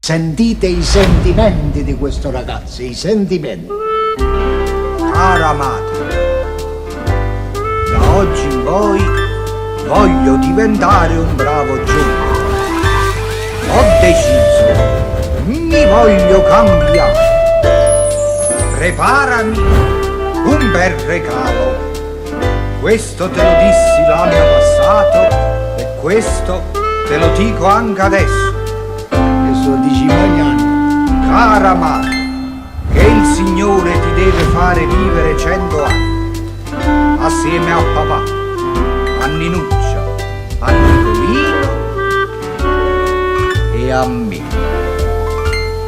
Sentite i sentimenti di questo ragazzo, i sentimenti. Cara madre, da oggi in poi voglio diventare un bravo giovane. Ho deciso, mi voglio cambiare. Preparami un bel regalo. Questo te lo dissi l'anno passato e questo te lo dico anche adesso. Adesso lo dici ogni anno. Cara madre, che il Signore ti deve fare vivere 100 anni, assieme a papà, a Ninuccia, a Nicolino e a me.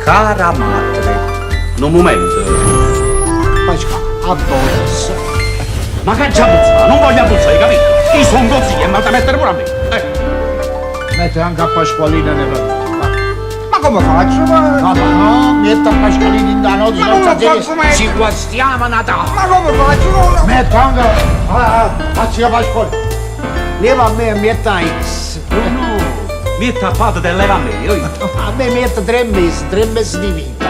Cara madre, Nu mumento. Pasquale, a bonus. Ma che già puzza? Non voglio puzzare, hai capito? Io sono così e mi da mettere pure a me. Mette anche a Pasqualina nella nota. Ma come faccio? Ma, No, ma no, mette a Pasqualina in da nota, Ma come stasera posso mettere? ci guastiamo a Natale. ma come faccio? No, no. Metto anche a, a, a Pasqualina. Leva a me e mette a X. No, no. Metti a padre e leva a me. Io. A me mette 3 mesi, 3 mesi di vita.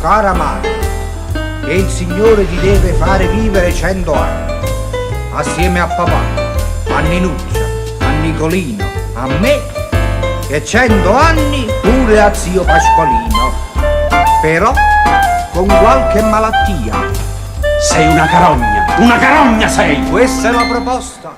Cara madre, che il Signore ti deve fare vivere 100 anni, assieme a papà, a Ninuccia, a Nicolino, a me e 100 anni pure a zio Pasqualino. Però con qualche malattia. Sei una carogna. Una carogna sei. Questa è la proposta.